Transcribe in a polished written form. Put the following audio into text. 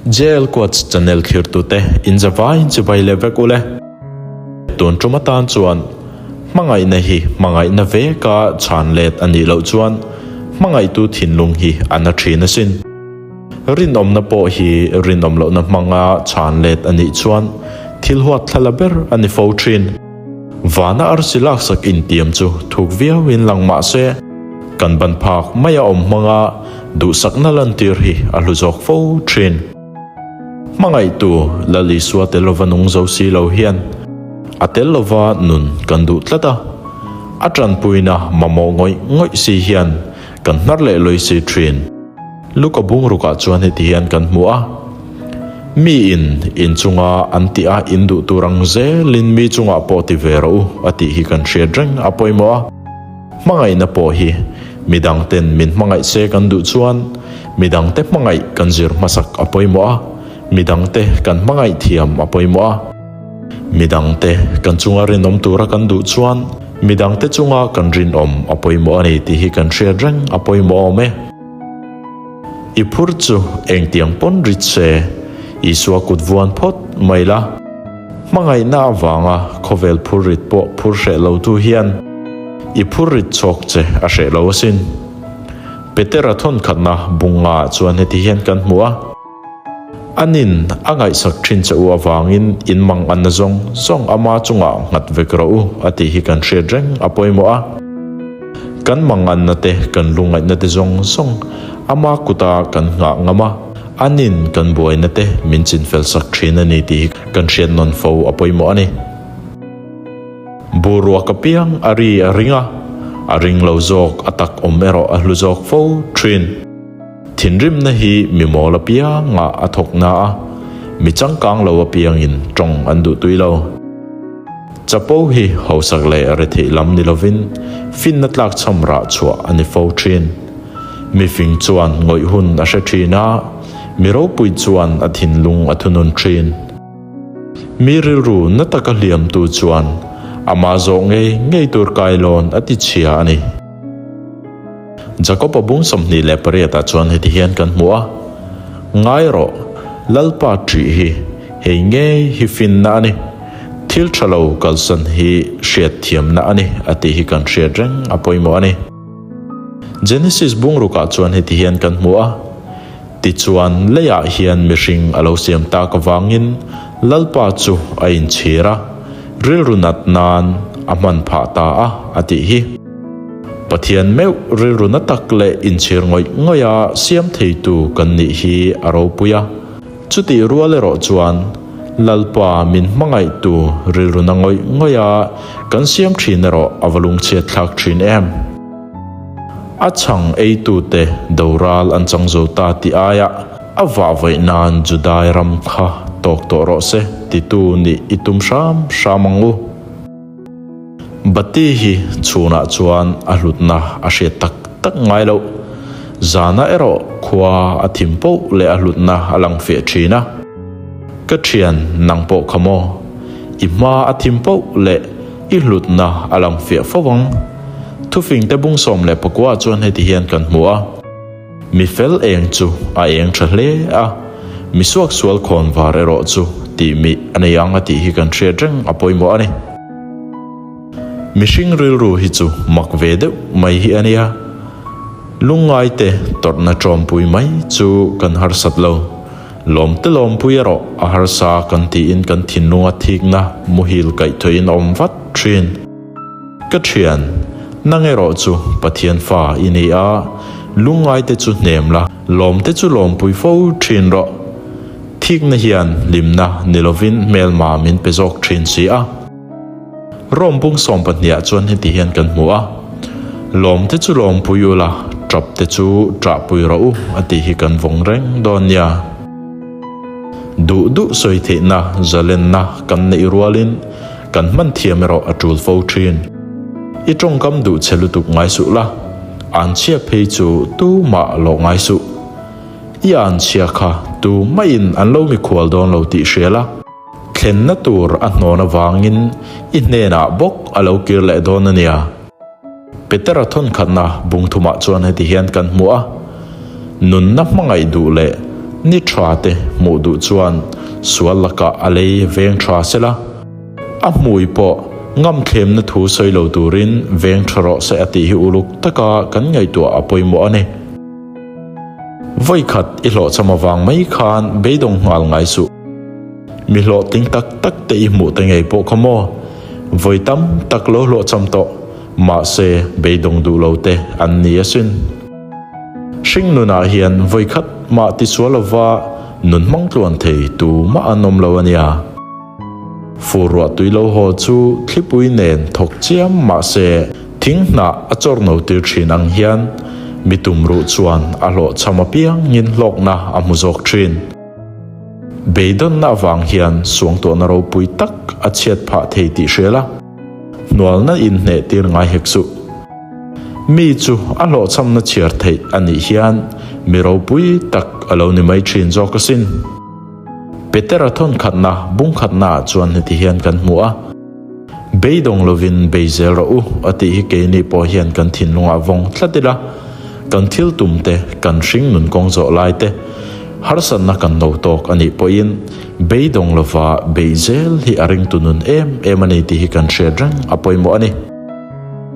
JL Quotes channel thlirtute in zavaiin chibai leh vek ule. Tun tum atan chuan hmangaihna hi hmangaihna veka chhan let a nih loh chuan hmangaihtu thinlung hi a na thin asin. Rinawmna pawh hi rinawm lohna hmanga chhan let a nih chuan thil huat thlala ber a ni fo thin. Vana arsi laksak intiam chu thuk viauin lang mah se, kan ban phak maia awm hmanga duhsakna lantir hi a hlu zawk fo thin. Hmangaihtu Lal Isua tel lova nung zo si lo hian a tel lova nun kan duh tlat a, a tanpuina mamawh ngawih ngawih si hian kan hnar leh lawi si thin. Luka bungrukah chuan heti hian kan hmu a, Mi in in chunga an tih a in duh tur ang zelin mi chungah pawh ti ve rawh u a tih hi kan hriat reng a pawimawh a. Hmangaihna pawh hi midangten min hmangaih se kan duh chuan midangte hmangaih kan zir hmasak a pawimawh a, midangte kan hmangaih thiam a pawimawh a. Midangte kan chunga rinawm tura kan duh chuan midangte chunga kan rinawm a pawimawh a ni tih hi kan hriat reng a pawimawh awm e. I phur chu engtiang pawn rit se, Isua kut vuan phawt mai la. Hmangaihna avanga khawvel phur rit pawh phur hreh lo tu hian i phur rit chhawk che a hreh lo asin. Petera thawnkhatna bunga ah chuan heti hian kan hmu a. Anin a ngaihsak thin che u avangin in mang anna zawng zawng ama chungah nghat vek rawh u a tih hi kan hriat reng a pawimawh a. Kan mang anna te kan lungaihna te zawng zawng ama kuta kan nghah ngam a, anin kan buaina te min chinfel sak thin a ni tih hi kan hriat nawn fo a pawimawh a ni. Boruak apiang a ri a ring a, a ring lo zawk a tak awm erawh a hlu zawk fo thin. Thinrimna hi mi mawl apiangah a thawk na a, mi changkang lo apiangin tawng an duh tui lo. Chapo hi hausak leh retheih lam ni lovin finna tlakchham rah chhuah a ni fo thin. Mi fing chuan ngawih hun a hre thin a, mi ropui chuan a thinlung a thunun thin. Mi rilru na taka hliamtu chuan amah zawh ngei ngei tur kailawn a ti chhia a ni. Jakob-a bung 28 ah chuan heti hian kan hmu a, Ngai rawh, Lalpa ṭih hi hei ngei hi finna a ni, thil ṭha lo kalsan hi hriatthiamna a ni a tih hi kan hriat reng a pawimawh a ni. Genesis bungrukah chuan heti hian kan hmu a, Tichuan leiah hian mihring a lo siam tak avangin Lalpa chu a inchhir a, rilru nat nan a hman phah ta a, a tih hi. Pathian meuh rilru na tak leh inchhir ngawih ngawih a siam theitu kan nih hi a ropui a. Chutih rual erawh chuan Lalpa min hmangaihtu rilru na ngawih ngawih a kan siam thin erawh a va lungchhiat thlak thin em. A chhang eitute doral an chang zo ta tih aiah a vahvaih nan Judai ram kha tawk tawh rawh se titu nih i tum hram hram ang u. Bati hi chhunah chuan a hlutna a hriat tak tak ngai loh. Zanah erawh khua a thim poh leh a hlutna a lang fiah thin a. Ka thian nang pawh kha maw? I hma a thim poh leh i hlutna a lang fiah fo ang. Thufingte bung 19 chuan heti hian kan hmu a. Mi fel eng chu a eng tha hle a, mi suaksual khawn var erawh chu tih mih a nei ang a tih hi kan hriat reng a pawimawh a ni. Mihring rilru hi chu mak ve deuh mai hi a nia. Lungngaite tawrhna tawmpui mai chu kan harsat lo. Lawmte lawmpui erawh a harsa kan tiin kan thinlunga thikna muhil kaihthawhin a awm vat thin. Ka thian, nang erawh chu Pathian fa i ni a, lungngaite chu hnem la, lawmte chu lawmpui fo thin rawh. Thikna hian hlimna ni lovin hmelma min pe zawk thin si a. Rom bung sawmpahniah chuan heti hian kan hmu a, Lawmte chu lawmpui ula, tap te chu ṭahpui rawh u a tih hi kan vawng reng dawn nia. Duh duh sawi theihna zalenna kan neih rualin Kan hman thiam erawh a tul fo thin. I tawngkam duh che lutuk ngai suh la, anchhia phei chu tumah lawh ngai suh. I anchhia kha tu maiin an lo mikhual dawn lo tih hria la, thlenna tur a hnawn avangin i hnenah bawk a lo kir leh dawn a nia. Petera thawnkhatna bungthumah chuan heti hian kan hmu a, Nunna hmangaih duh leh Ni tha te hmuh duh chuan sual lakah a lei veng tha sela, a hmui pawh ngamthlemna thu sawi lo turin veng tha rawh se a tih hi uluk taka kan ngaihtuah a pawimawh a ni. Vawikhat i hlawhchham avang mai khan beidawng nghal ngai suh. Mi hlawhtling tak tak te i hmuh te ngei pawh kha maw? Vawi tam tak lo hlawhchham tawh, mahse beidawng duh lo te an ni asin. Hring nunah hian vawikhat mah tisual lova nun hmang tluan thei tu mah an awm lo a nia. Fur ruah tui lo haw chu thlipui nen thawk chiam mahse thing hnah a chawr no tir thin ang hian mi tumruh chuan a hlawhchham apiangin hlawkna a hmu zawk thin. Beidawnna avang hian suangtuahna ropui tak a chhiat phah thei tih hria la, hnualna inhneh tir ngai hek suh. Mi chu a hlawhchhamna chhiar theih a nih hian mi ropui tak a lo ni mai thin zawk asin. Petera thawnkhatna bungkhatnaah chuan heti hian kan hmu a, Beidawng lovin bei zel rawh u a tih hi keini pawh hian kan thinlungah vawng tlat ila, kan thil tum te, kan hring nun kawng zawh lai te, harsatna kan no tawk a nih pawhin beidawng lova bei zel hi a ringtu nun em em a ni tih hi kan hriat reng a pawimawh a ni.